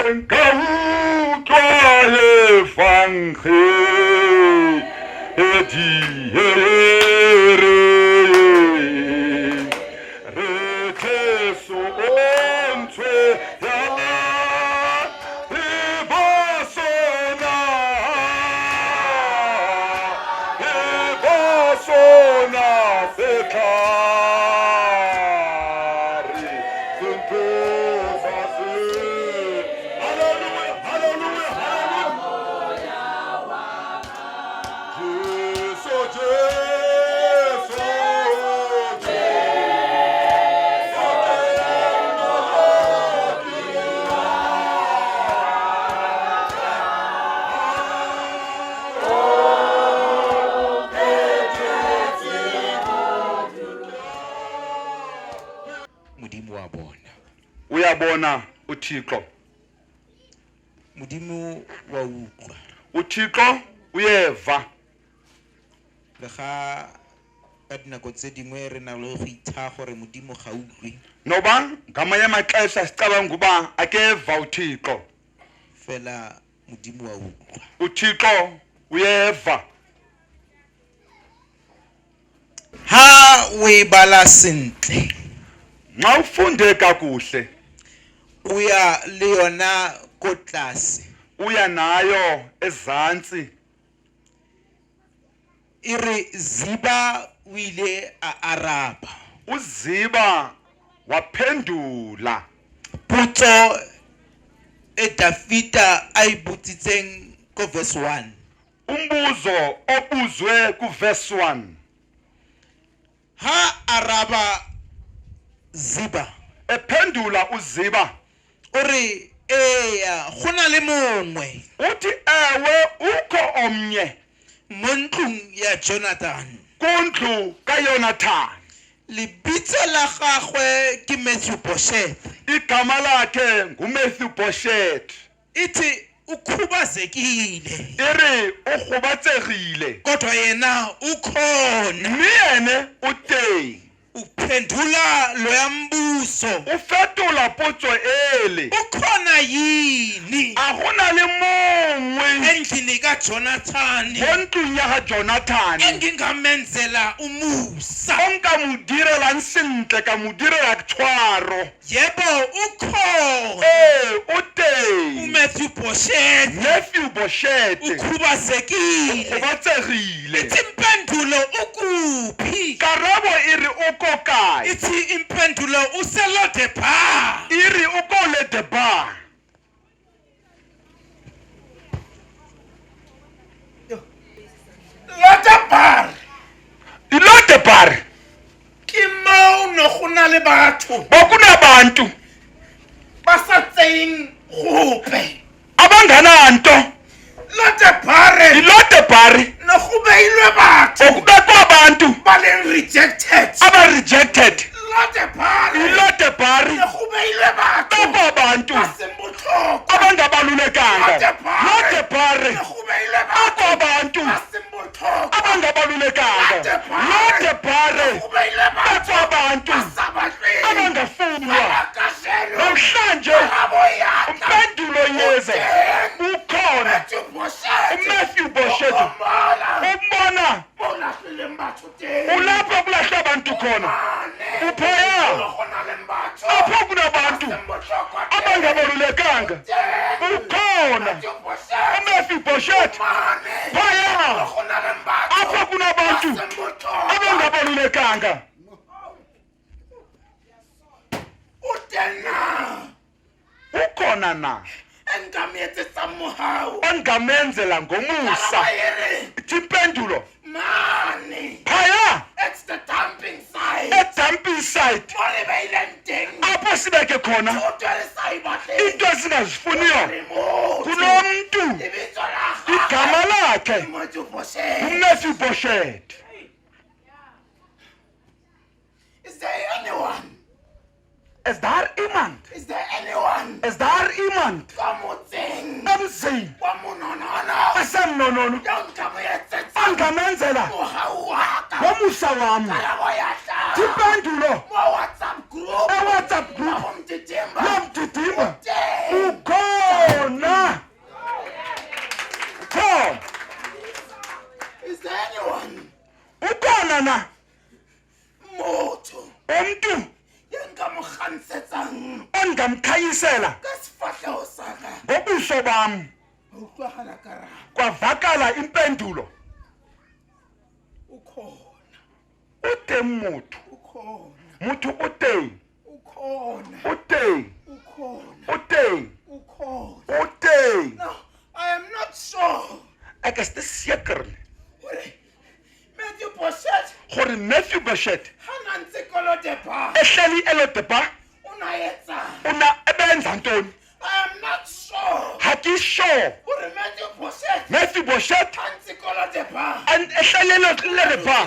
Ka utlwa efangedi e re re Jesu o ntshwe ya re ba sona re ba sona setlhare Modimo wa bona. Uyabona uThixo. Modimo wa utlwa. UThixo uyeva. Le ga ka dinako tse dingwe re na le go ithaa gore Modimo ga utlwe. Noba ngamanye amaxesha sicabanga uba akeva uThixo. Fela Modimo wa utlwa. UThixo uyeva. Ha o e bala sentle. Nxa ufunde kakuhle. O ya le yona ko tlase. Uya nayo ezantsi. E re Ziba o ile a araba. UZiba waphendula. Potso e Dafita a e botsitseng ko verse 1. Umbuzo obuzwe kuverse 1. Ha araba Ziba. Ephendula uZiba. O re, Eya, go na le mongwe. Uthi, Ewe, ukho omnye. Mo ntlong ya Jonathan. Kundlu kaYonatan. Lebitso la gagwe ke Mefiboshethe. Igama lakhe nguMefiboshethe. Ithi ukhubazekile. E re o gobatsegile. Kodwa yena ukhona. Mme ene o teng. Uphendula loya mbuso. O fetola potso ele. Ukhona yini? A go na le mongwe. Endlini kaJonathani. Mo ntlong ya ga Jonathane. Engingamenzela umusa. O nka mo direlang sentle, ka mo direla tshwaro. Yebo, ukhona. Ee, o teng. UMefiboshethe. Mefiboshethe. Ukhubazekile. Ugobatsegile. Ithi impendulo ukuphi? Karabo e re o ko kae? Ithi impendulo useLodebar. E re o ko Lodebar. Lodebar. Lodebar. Ke moo ne go na le batho. Bokunabantu. Ba sa tseyeng gope. Abangananto. Lodebar. Lodebar. Ne go beilwe batho. Okubekwa abantu. Ba leng rejected. Aba rejected. Lodebar. Lodebar. Ne go beilwe batho. Bekwa abantu. Ba seng botlhokwa. Abangabalulekanga. Lodebar. Lodebar. Ne go beilwe batho. Bekwa abantu. Ba seng botlhokwa. Abangabalulekanga. Lodebar. Lodebar. Ne go beilwe batho. Bekwa abantu. Ba sa batlweng. Abangafunwa. Kajeno. Namhlanje Karabo ya tla. impendulo yeza ukhona Matthew Boshete. uMatthew Boshete umbona ulapho kulahlwa abantu khona uphaya apho kunabantu abangabalulekanga ukhona uMatthew Boshete phaya apho kunabantu abangabalulekanga ukhona na ongamenzela ngomusa ithi impendulo phaya edumping site apho sibeke khona into esingazifuniyo kunomntu igama lakhe nguMefiboshethe. Is there anyone? Is daar iemand? Is there anyone? Is daar iemand? Kwa motseng. Emzini. Kwa mononono. Asemnonono. Yo nka mo etsetsa. Angamenzela. Mohau wa ka. Ngomusa wami. Karabo ya tla. Impendulo. Mo WhatsApp group. E WhatsApp group. Yomdidimba. Yomdidimba. Teng. Ukhona. Ndamkhanyisela Ka sefahleho sa ka. Ngobuso bam. Ga utlwagala karabo. Kwavakala impendulo. O khona. O teng motho. O khona. Motho o teng. O khona. O teng. O khona. O teng. O khona. O teng. Now, I am not sure. Ek is nie seker nie. Gore Matthew Boshet Gore Matthew Boshet ha na ntse kolodepa. Ehleli elodepa. O na etsa. O na ebenza ntoni? I am not sure. Ha ke sure. Gore Matthew Boshet Matthew Boshet ha ntse kolodepa. And ehleli elodepa.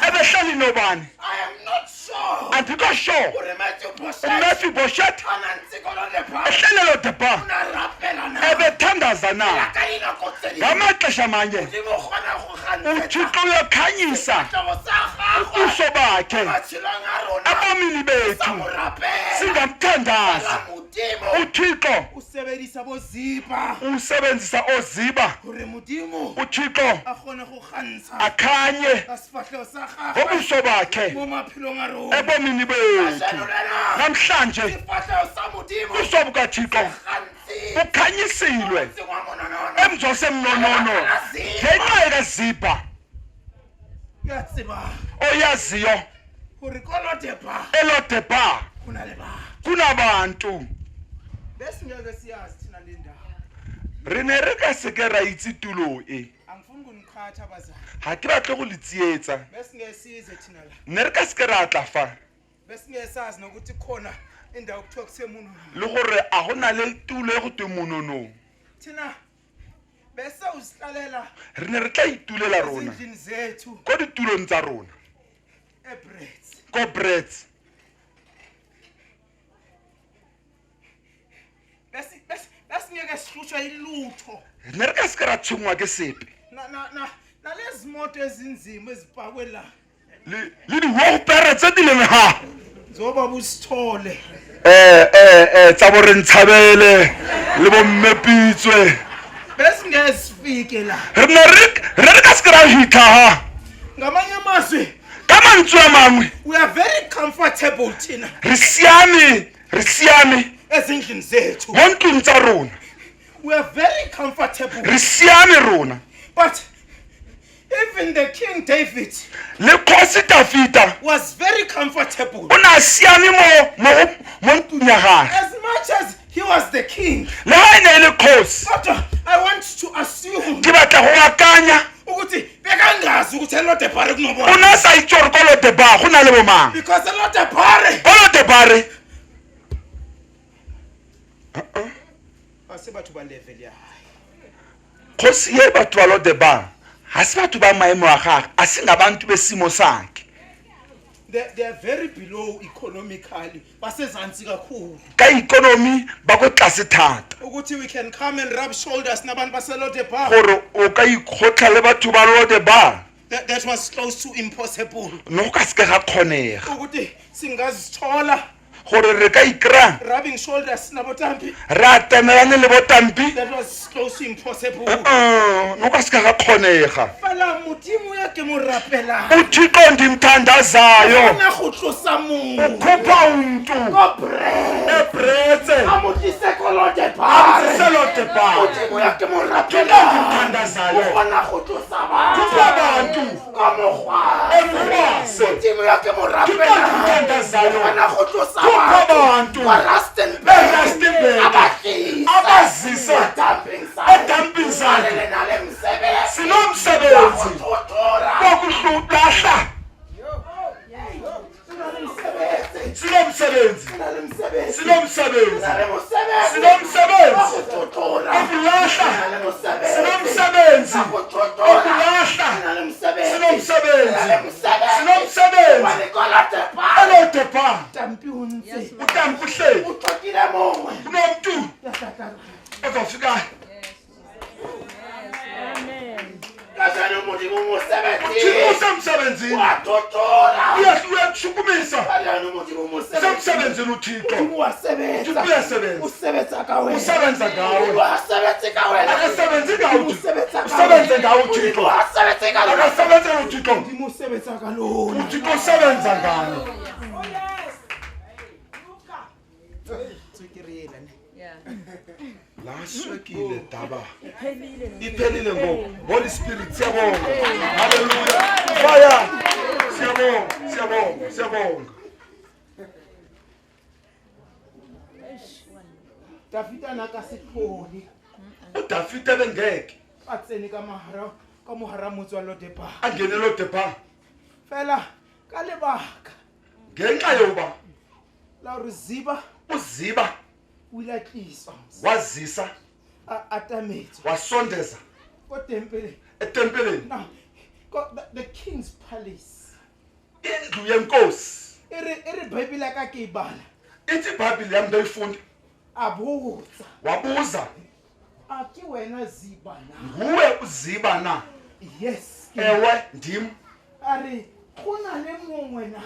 Ebehleli nobani? I am not sure. Andikho sure. Gore Matthew Boshet Matthew Boshet ha na ntse kolodepa. Ehleli elodepa. O na rapela na. Ebethandaza na. Ka dinako tse dingwe. Ngamaxesha amanye. Modimo o kgona go kgantshetsa uThixo uyakhanyisa sefahleho sa gagwe ubuso bakhe matshelong a rona ebomini sa bethu mo rapela. Singamthandazi La Modimo uThixo o sebedisa boziba usebenzisa oziba gore Modimo uThixo a kgone go kgantsha akhanye ka sefahleho sa gagwe ngobuso bakhe mo maphelong a rona. ebomini bethu. Kajeno lena Namhlanje sefahleho sa Modimo ubuso bukaThixo gantsi bukhanyisiwe motseng wa Mononono emzi wasemnonono ngenxa yekaziba ya tsebang oyaziyo gore ko Lodebar elodebar go na le batho. Kunabantu. Besingeke siyazi thina le ndawo. Re ne re ka seke ra itse tulo e. Angifuni ukuniqhatha bazali. Ga ke batle go le tsietsa. Besingeke size thina la. Ne re ka seke ra tla fa. Besingeke sazi nokuthi khona indawo kuthiwa kuseMonono. Le gore a go na le tulo e go twe Mononong. Thina bese usihlalela Re ne re tla itulela rona ezindlini zethu ko ditulong tsa rona eBrits. Ko Brits. Bese bese besingeke sihlushwe ilutho. Re ne re ka seke ra tshwenngwa ke sepe. Na na na nalezi moto ezinzima ezipakwe la. Le le di-wheelbarrow tse di leng ha. Zoba busithole. Eh eh eh tsa bo re ntshabele le bo mme Pitswe. Besingeke sifike la. Re ne re re re ka seke ra fitlha ha. Ngamanye amazwi Ka mantswe a mangwe we are very comfortable thina re siame re siame ezindlini zethu. Mo ntlong tsa rona. We are very comfortable. Re siame rona. But even the King David Le kgosi Dafita was very comfortable. o ne a siame mo mo mo ntlong ya gagwe. As much as he was the king. Le ga e ne e le kgosi. Kodwa I want to assume Ke batla go akanya ukuthi bekangazi ukuthi eLodebhare o kunobona. ne a sa itse gore ko Lodebar go na le bomang. Because eLodebhare Ko Lodebare ga se batho ba level ya hae. Kgosi ye batho ba Lodebar ga se batho ba maemo a gagwe, a se ngabantu besimo sakhe. They are very below economically. Basezansi kakhulu. Ka ikonomi ba ko tlase thata. Ukuthi we can come and rub shoulders nabantu baseLodebar. Gore o ka ikgotlha le batho ba Lodebar. That was close to impossible. No go ka seke ga kgonega. Ukuthi singazithola Gore re ka ikry-a rubbing shoulders nabotampi. Re atemelane le botampi. That was close to impossible. Uh-uh, no ka seke ga kgonega. Fela Modimo ya ke mo rapelang. UThixo ndimthandazayo. Kgona go tlosa mongwe. Ukhupha umntu Ko Bretse. eBretse. A mo tlise ko Lodebar. Amtlise Lodebar. Modimo ya ke mo rapelang. Thixo ndimthandazayo. O kgona go tlosa batho. Khupha abantu. Ka mokgwa. Emkhubase. Modimo ya ke mo Thixo rapelang. ndimthandazayo. O kgona go tlosa Khupha batho. abantu. Kwa Rustenburg. ERustenburg. Abatlise. Abazise. Kwa dumping site. E-dumping site. Re na le mosebetsi. Sinomsebenzi. Wa go totora. Wokuhlulahla. Sinomsebenzi. Sinomsebenzi. Sinomsebenzi. Okulahla. Sinomsebenzi. Okulahla. Sinomsebenzi. Sinomsebenzi. Elodebar. Utampi uhleli. Kunomntu ozofika. Uthixo usemsebenzini. Uyachukumisa. Usemsebenzini uThixo. Uthixo uyasebenza. Usebenza ngawe. Akasebenzi ngawe uThixo. Usebenze ngawe uThixo. Akasebenzi ngawe uThixo. uThixo usebenza ngani. Tswekere ela ne. La swekile taba iphelile ngoku. Holy Spirit, siyabonga. Haleluya, fire. Siyabonga, siyabonga, siyabonga. Dafita a na ka se tlhole uDafita bengeke a tsene ka mahara ka mogara motse wa Lodeba, angene Lodeba, fela ka lebaka ngenxa yoba la gore Ziba uZiba o ile a tliswa, wazisa, a atametswa wasondeza ko tempeleng, etempeleni, now ko the king's palace, indlu yenkosi. E re Bible ya ka ke e bala, Ithi iBhayibhile yam ndoyifunda, a botsa, wabuza, a ke wena Ziba na? Nguwe uZiba na? Yes, ke. Ewe, ndim. A re go na le mongwe na?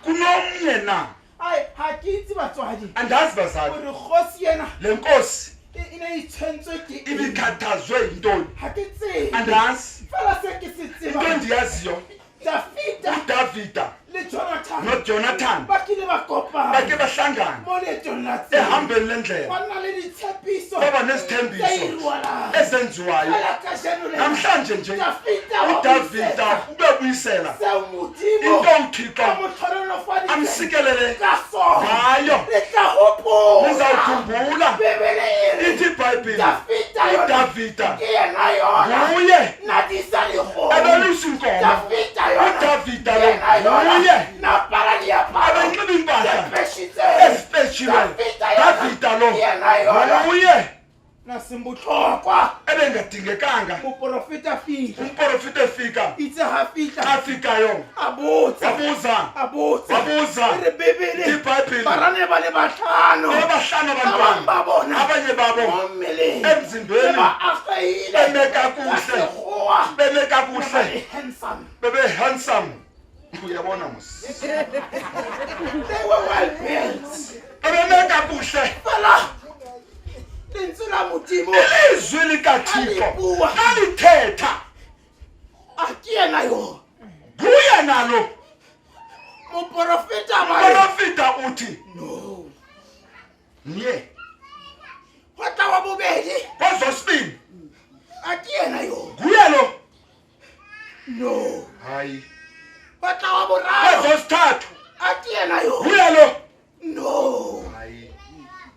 Kunomnye na? Ai, ga ke itse batswadi Andazi bazali gore kgosi ena le nkosi e ne e tshwentswe ke eng. Ibikhathazwe yintoni? Ga ke tsebe. Andazi. Fela se ke se Into tsebang, endiyaziyo, Dafita uDavida le Jonathan noJonathan ba kile ba kopana bake bahlangana mo leetong la tsela, ehambeni lendlela, ba nna le ditshepiso baba tse nezithembiso irwalang. ezenziwayo. Fela kajeno lena, Namhlanje nje, Dafita wa uDavida buisetsa ubebuyisela seo Modimo into uThixo a mo tlhonolofaditseng amsikelele ka sona. ngayo. Le tla hopola, Nizawukhumbula, Bebele e re ithi iBhayibhile, Dafita yona uDavida ke yena yona nguye nadisa dikgomo. ebelusa inkomo. Dafita yona UDavida ke yena lo yona nguye napara diaparo abenxiba impahla tse peshitseng. ezipetshiweyo. Dafita yona Davida lo ke yena yona nguye na seng botlhokwa. Ebengadingekanga. Moporofeta fitlha, Umprofita efika, itse ga fitlha, afikayo, a botsa, wabuza, a botsa, wabuza, e re Bebele, iBhayibhile, barane ba le batlhano, babahlanu ba bang abantwana, ba bona abanye babo mo mmeleng emzimbeni ba agile, beme ka kakuhle, sekgowa beme ba kakuhle, le handsome. Bebe handsome, uyabona mos. They were well built. Bebeme kakuhle. Fela lentswe la Modimo Ilizwi likaThixo Alibuwa. alithetha, a ke yena yo? Nguye nalo? Moporofeta ba re Umprofita uthi no. Nye. Go tla wa bobedi, Kwezosibini, a ke yena yo? Nguye lo? No. Hayi. Go tla wa boraro, Kwezosithathu, a ke yena yo? Nguye lo? No. Hayi.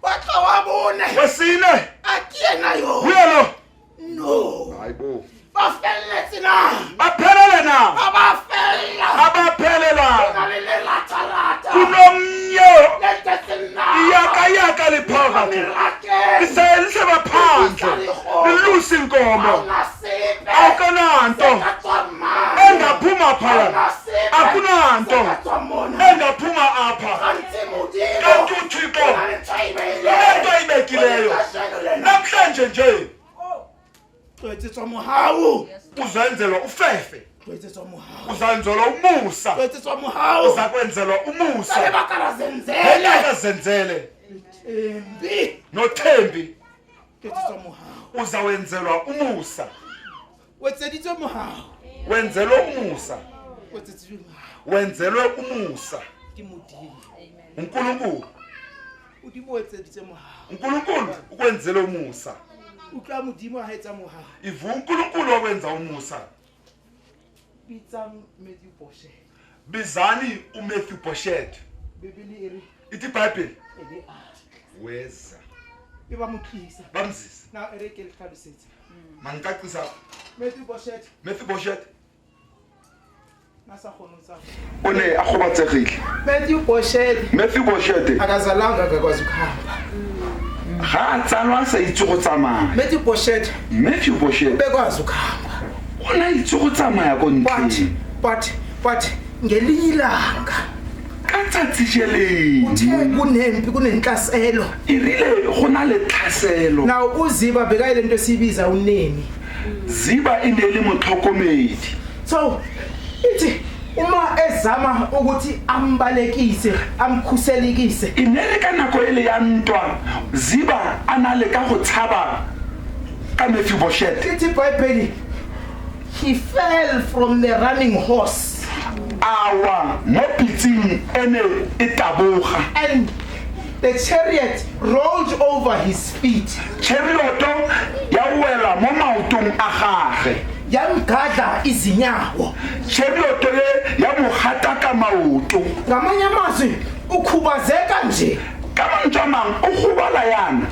Go tla wa bone, Wesine, a ke yena yo? Nguye lo? No. Hayi bo. Ba felletse na? Baphelele na? Ba ba fella Abaphelela. na le leratalata Kunomnye le tletseng naha iyakayaka liphakathi, merakeng, liseba phandle lilusa inkomo. Haona sepe Awukananto se ka tswang mane. Engaphuma phaya. Haona sepe Akunanto se ka tswang mona. Engaphuma apha. Gantsi Modimo Kanti uThixo o na le ntho a e beileng. unento ayibekileyo. Kajeno lena Namhlanje nje, tlo etsetswa mohau. Uzenzelwa ufefe. Tlo etsetswa mohau. Uzenzelwa umusa. Tlo etsetswa mohau Uza kwenzelwa ka umusa lebaka la Zenzele ngenxa Zenzele Thembi. noThembi. Tlo etsetswa mohau. Uzawenzelwa umusa. O etseditswe mohau. Wenzelwe umusa. O etseditswe mohau Wenzelwe umusa ke Modimo. uNkulunkulu. Modimo o etseditse mohau. uNkulunkulu ukwenzele umusa. Utlwa Modimo ha etsa mohau. Ivu uNkulunkulu wakwenza umusa. Bitsang Matthew Boshe. Bizani uMatthew Boshet. Bebele e re Ithi iBhayibheli, e be a weza. E ba mo tlisa. Bamzisa. Na e re ke le tlhalosetse. Mangicacisa. Matthew Boshet Matthew Boshet na sa kgone ho tsamaya. O ne a gobatsegile. Matthew Boshet Matthew Boshet akazalanga akakwazi ukuhamba. Ga a tsalwa a sa itse go tsamaya. Matthew Boshet Matthew Boshet bekwazi ukuhamba, o ne a itse go tsamaya ko but ntlheng, but ngelinye ilanga, ka tsatsi jeleng, uthe kunempi, kunenhlaselo, e rile go na le tlhaselo, now uZiba bekayile nto esiyibiza uneni. Ziba e ne le motlhokomedi. So ithi uma ezama ukuthi ambalekise, amkhuselikise, E ne re ka nako e le ya ntwa Ziba a na le ka go tshaba ka Matthew Boshet, ithi iBhayibheli he fell from the running horse a wa mo pitseng e ne e taboga and The chariot rolled over his feet. Charioto ya wela mo maotong a gage. Yamgadla izinyawo. Charioto ye ya mo gataka maoto. Ngamanye amazwi ukhubazeka nje. Ka mantswe a mangwe o gobala yana.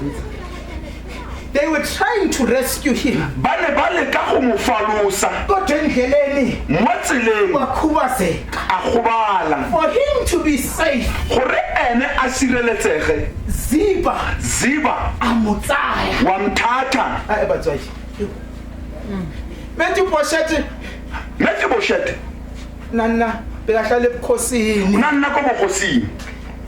They were trying to rescue him. Ba ne ba leka go mo falosa. Kodwa endleleni Mo tseleng wakhubazeka. a gobala. For him to be safe, Gore ene a sireletsege, Ziba Ziba a mo tsaya. wa mthatha. Ae batswadi. Mefiboshethe Mefiboshethe nana bekahlala ebukhosini. o ne a nna ko bogosing.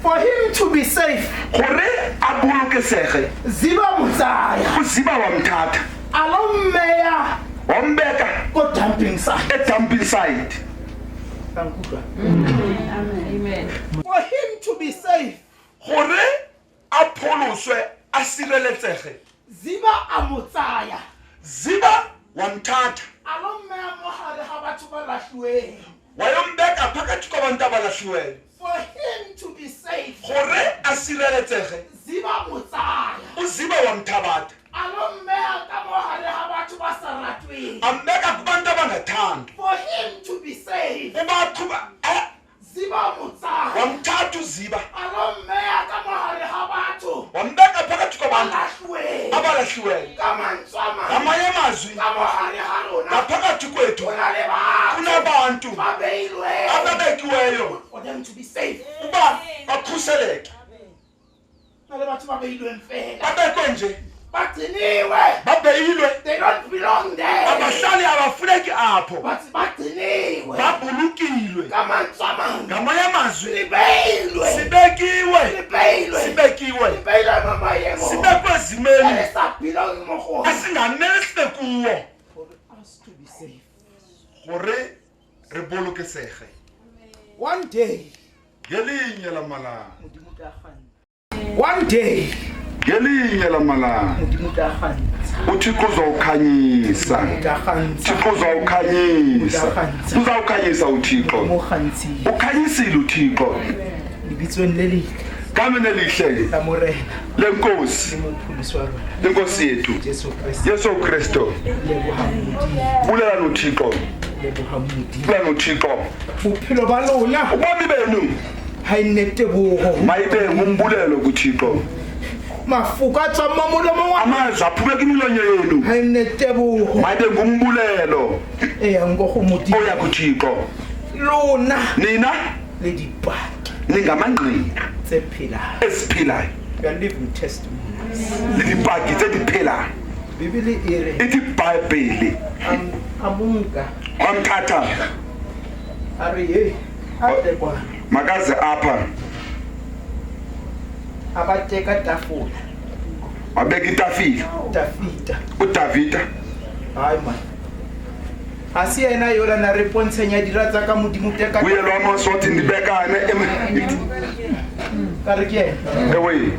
For him to be safe, Gore a bolokesege, Ziba mo tsaya. o Ziba wa mthatha. A lo mmeya Wa mbeka ko dumping site. e dumping site. La nkutlwa? For him to be safe, Gore a pholoswe a sireletsege, Ziba a mo tsaya. Ziba wa mthatha. A lo mmeya mo gare ga batho ba latlhiweng. Wa yo mbeka phakathi kwabantu abalahliweyo. For him to be safe, Gore a sireletsege, Ziba mo tsaya. o Ziba wa mthabatha. A lo mmeya ka mo gare ga batho ba sa ratweng. A mbeka kubantu abangathandwa. For him to be safe, Ubaqhuba Ziba mo tsaya. wa mthatha uZiba. A lo mmeya ka mo gare ga batho Wa mbeka phakathi ba kwabantu latlhiweng. abalahliweyo. Ka mantswe a mangwe, Ngamanye amazwi, ka mo gare ga rona ngaphakathi kwethu go na le batho kunabantu ba beilweng ababekiweyo for them to be safe. uba bakhuseleke. Na le batho ba beilweng fela. Babekwe nje, Ba gciniwe. babeyilwe, They don't belong there. abahlali abafuneki apho, But ba gciniwe. babulukilwe. Ka mantswe a mangwe, Ngamanye amazwi, le beilwe. sibekiwe, Le beilwe. sibekiwe, Le beilwe mo maemong sibekwe ezimeni e re sa belong mo go ona. esingamele sibe kuwo. For us to be safe. Gore re bolokesege. One day, Ngelinye lamalanga. Modimo tla kgantsha. One day, Ngelinye lamalanga. Modimo tla kgantsha. uThixo uzawukhanyisa. Tla kgantsha. Thixo uzawukhanyisa. Uzawukhanyisa uThixo. Mo kgantshile. Ukhanyisile uThixo. Lebitsong le letle Gameni elihle la Morena lenkosi, le mopholosi wa rona lenkosi yethu Jesu Kreste. Yesu Kristo. Leboha Modimo. Bulela noThixo. Leboha Modimo. Bulela noThixo. Bophelo ba lona Ubomi benu ha e nne teboho. mayibe ngumbulelo kuThixo. Mafoko a tswang mo molomong wa Amazwi aphume kwimilomo yenu ha e nne teboho mayibe ngumbulelo e yang ko go Modimo. oya kuThixo. Lona Nina le dipaki ningamangqina tse phelang. eziphilayo. You are living testimonies. Le dipaki tse di phelang. Bibele e re Ithi iBhayibheli a mo nka wamthatha a re he a tle kwano. makaze apha A ba teka tafola. wabeka itafile Dafita. uDavida. Hai man. Ha se yena yola na re pontsheng ya dira tsa ka Modimo teka. Uye lo Amos wathi ndibekane Ka re ke yena. ewe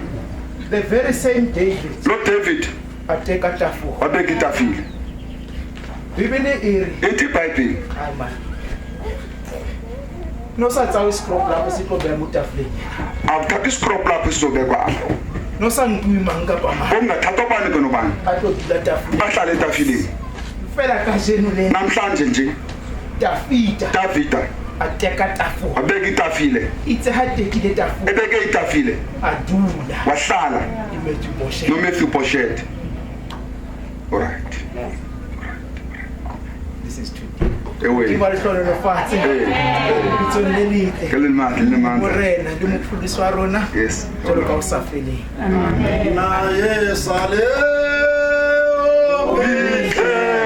The very same David lo David a teka tafola. wabeka itafile. Bibele e re Ithi iBhayibheli hai man. No sa tsawe scrap lapho se tlo beha mo tafoleng. awuthatha isikrop lapho sizobekwa apho. No sa nkuwe mang kapa mang. Bongathathwa bani ke nobani A tlo dula tafoleng. bahlale etafileni. Fela kajeno le Namhlanje nje Dafita Davida a teka tafola. wabeka itafile, Itse ha tekile tafola ebeke itafile a dula wahlala le Mefiboshethe. noMefiboshethe. All right. This is too deep. Ewe. Modimo a le hlohonolofatse. Lebitsong le letle. Ke le matla le mandla. Morena le mopholosi wa rona. Yes. Jwalo ka ho sa feleng. Na ye sale Bitleng.